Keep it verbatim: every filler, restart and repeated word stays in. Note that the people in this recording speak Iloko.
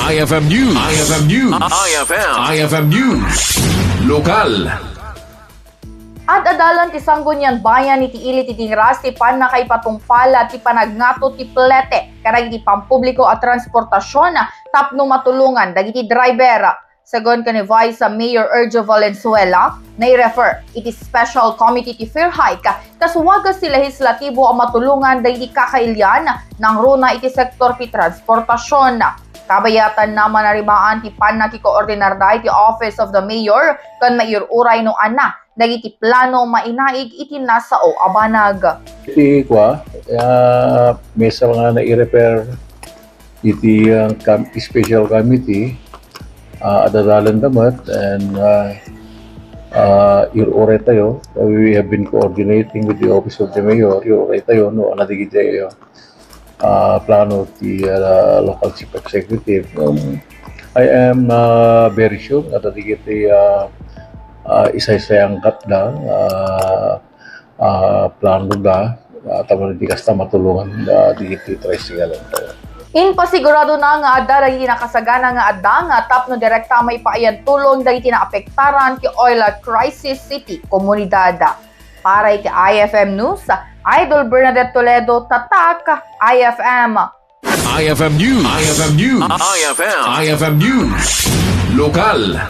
I F M News. I F M News. I F M. I F M News. Lokal. Ad-adalan ti Sangguniang Bayan iti ili ti dingras ti pannakaipatungpal ti panagngato ti plete kadagiti pampubliko a transportasion tapno matulongan dagiti driver. Segun ken ni Vice Mayor Erjo Valenzuela, nairefer iti Special Committee ti Fair Hike kas wagas ti lehislatibo a matulongan dagiti kakailian nangruna iti sektor ti transportasion. Kabayatanna, manarimaan ti pannakikoordinarda iti Office of the Mayor ken mair-uray no ania dagiti plano mainaig iti nasao a banag. Iti kua, ah, mesa nga nairefer iti, ah, com-, special committee, ah, ad-adalanda met, and, ah, ah, ir-uray tayo. We have been coordinating with the Office of the Mayor, ir-uray tayo, no, ania dagiti, ah, plano ti, ah, local chief executive. Um, I am, ah, very sure nga dagiti, ah, ah, isaysayangkatda, ah, ah, plano da, ah, tapno iti kasta matulongan da dagiti tricycle. Impasiguradona nga adda dagiti nakasagana nga addang tapno direkta a maipaay a tulong dagiti naapektaran ti oil crisis iti komunidad. Para iti I F M News, Idol Bernadette Toledo, Tatak, I F M. I F M News. I F M News. I F M. I F M News. Lokal.